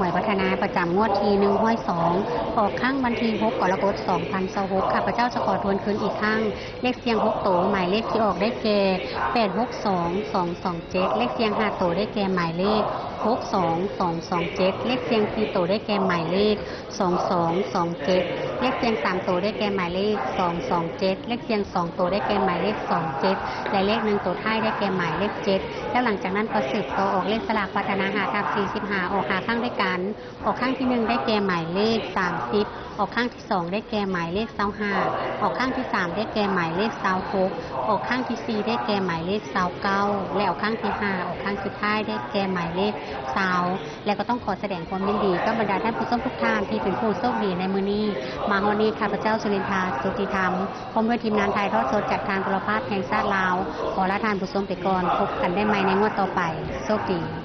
ຫວຍພັດທະນາປະຈຳງວດທີໜຶ່ງຮ້ອຍສອງ ອອກຄັ້ງວັນທີຫົກ ກໍລະກົດ ສອງພັນຊາວຫົກ ຂ້າພະເຈົ້າຈະຂໍທວນຄືນອີກຄັ້ງ ເລກສ່ຽງຫົກໂຕ ໝາຍເລກທີ່ອອກໄດ້ແກ່ ແປດຫົກສອງ ສອງສອງເຈັດ ເລກສ່ຽງຫ້າໂຕໄດ້ແກ່ໝາຍເລກ ຫົກສອງ ສອງສອງເຈັດ ເລກສ່ຽງສີ່ໂຕໄດ້ແກ່ໝາຍເລກ ສອງສອງສອງເຈັດ ເລກສ່ຽງສາມໂຕໄດ້ແກ່ໝາຍເລກ ສອງສອງເຈັດ ເລກສ່ຽງສອງໂຕໄດ້ແກ່ໝາຍເລກ ສອງເຈັດ ແລະ ເລກໜຶ່ງໂຕທ້າຍໄດ້ແກ່ໝາຍເລກ ເຈັດ ແລ້ວຫຼັງຈາກນັ້ນກໍສືບຕໍ່ອອກເລກສະຫຼາກພັດທະນາ ຫ້າທັບສີ່ສິບຫ້າ ອອກຫ້າຄັ້ງດ້ວຍກັນ ອອກຄັ້ງທີໜຶ່ງໄດ້ແກ່ໝາຍເລກ ສາມສິບ ອອກຄັ້ງທີສອງໄດ້ແກ່ໝາຍເລກ ຊາວຫ້າ ອອກຄັ້ງທີສາມໄດ້ແກ່ໝາຍເລກ ຊາວຫົກ ອອກຄັ້ງທີສີ່ໄດ້ແກ່ໝາຍເລກ ຊາວເກົ້າ ແລະ ອອກຄັ້ງທີຫ້າ ອອກຄັ້ງສຸດທ້າຍໄດ້ແກ່ໝາຍເລກ ຊາວ ແລະ ກໍຕ້ອງຂໍສະແດງຄວາມຍິນດີກັບບັນດາທ່ານຜູ້ຊົມທຸກທ່ານທີ່ເປັນຜູ້ໂຊກດີໃນມື້ນີ້. ມາຮອດນີ້ ຂ້າພະເຈົ້າ ສຸລິນທາ ສຸດທິທຳ ພ້ອມດ້ວຍທີມງານຖ່າຍທອດສົດຈາກທາງໂທລະພາບແຫ່ງຊາດລາວ ຂໍລາທ່ານຜູ້ຊົມໄປກ່ອນ. ພົບກັນໄດ້ໃໝ່ໃນງວດຕໍ່ໄປ. ໂຊກດີ.